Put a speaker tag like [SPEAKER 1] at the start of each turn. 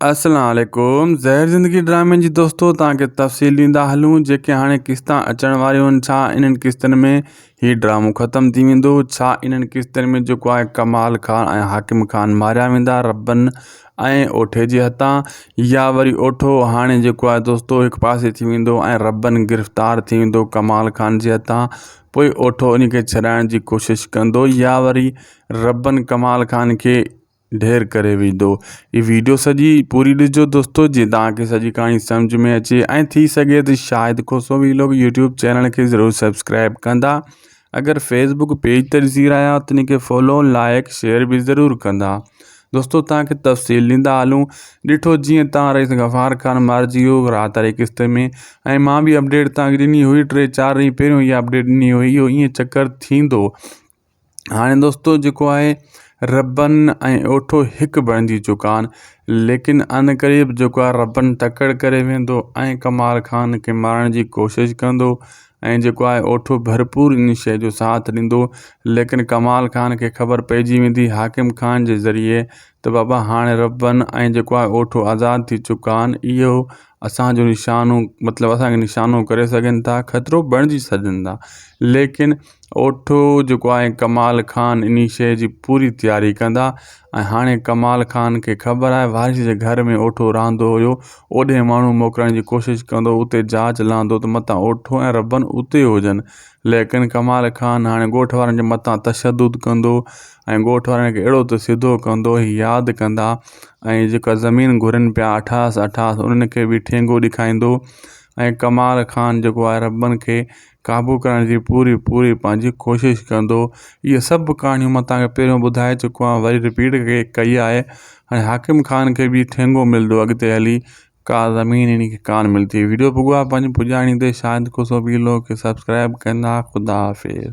[SPEAKER 1] السلام عليڪم زهر زندگي ڊرامي جي دوستو توهان کي تفصيل ڏيندا هلون جيڪي هاڻي قسطا اچڻ واريون آهن ڇا انهن قسطن ۾ هي ڊرامو ختم ٿي ويندو ڇا انهن قسطن ۾ جيڪو آهي ڪمال خان ۽ حاڪم خان ماريا ويندا ربن ۽ اوٺي جي هٿان يا وري اوٺو هاڻي جيڪو آهي دوستو هڪ پاسي ٿي ويندو ۽ ربن گرفتار ٿي ويندو ڪمال خان جي هٿان پوء اوٺو ان کي ڇڏائڻ جي ڪوشش ڪندو يا وري ربن ڪمال خان کي ڍير ڪري ويندو. هي ويڊيو سڄي پوري ڏسجو دوستو جيئن توهان کي سڄي ڪهاڻي سمجھ ۾ اچي ۽ ٿي سگهي ته Shahid Khoso vlog YouTube channel کي ضرور سبسڪرائب ڪندا اگر فيسبوڪ پيج تي ڏسي رهيا آهيو ته ان کي فالو لائڪ شيئر به ضرور ڪندا دوستو توهان کي تفصيل ڏيندا هلون ڏٺو جيئن توهان رئيس غفار خان مارجي ويو رات واري قسط ۾ ۽ مان به اپڊيٽ توهان کي ڏني هئي ٽي چار ڏينهن پهريون اها اپڊيٽ ڏني هئي اهو ائين چڪر ٿيندو هاڻي دوستو جيڪو آهي ربن ۽ اوٺو هڪ بڻجي چڪا آهن ليڪن ان قريب جيڪو آهي ربن تڪڙ ڪري ويندو ۽ ڪمال خان کي مارڻ جي ڪوشش ڪندو ۽ جيڪو آهي اوٺو ڀرپور ان شيء جو ساٿ ڏيندو ليڪن ڪمال خان کي خبر پئجي ويندي حاڪم خان جي ذريعي ته بابا هاڻي ربن ۽ جيڪو آهي اوٺو آزاد ٿي چڪا آهن اهو اسان جو نشانو مطلب اسان کي نشانو ڪري سگهن ٿا خطرو بڻجي سگهن ٿا ليڪن اوٺو جيڪو آهي ڪمال خان انهي شيء جي پوري تياري ڪندا ۽ هاڻي ڪمال خان کي خبر آهي وارث جي گهر ۾ اوٺو رهندو هيو اوڏي ماڻهو موڪلڻ جي ڪوشش ڪندو اتي جاچ لهندو ته متان اوٺو ۽ ربن اتي هجن ليڪن ڪمال خان هاڻي ڳوٺ وارن جي متان تشدد ڪندو ۽ ڳوٺ وارن کي اهڙو ته سڌو ڪندو هي ياد ڪندا ۽ جيڪا زمين گهرن پيا اٺاس اٺاس انهن کي به ٺينگو ڏکائيندو ۽ ڪمال خان جيڪو آهي ربن کي قابو ڪرڻ جي پوري پوري پنهنجي ڪوشش ڪندو. اهي سڀ ڪهاڻيون مان توهان کي پهريون ٻڌائي چڪو آهيان وري رپيٽ ڪئي آهي هاڻي حاڪم خان کي به ٺينگو ملندو اڳتي هلي ڪا زمين هن کي ڪانه ملندي ويڊيو پڳو آهي پنهنجي پڄاڻي تي شاهد کوسو ويلوگ کي سبسڪرائب ڪندا خدا حافظ.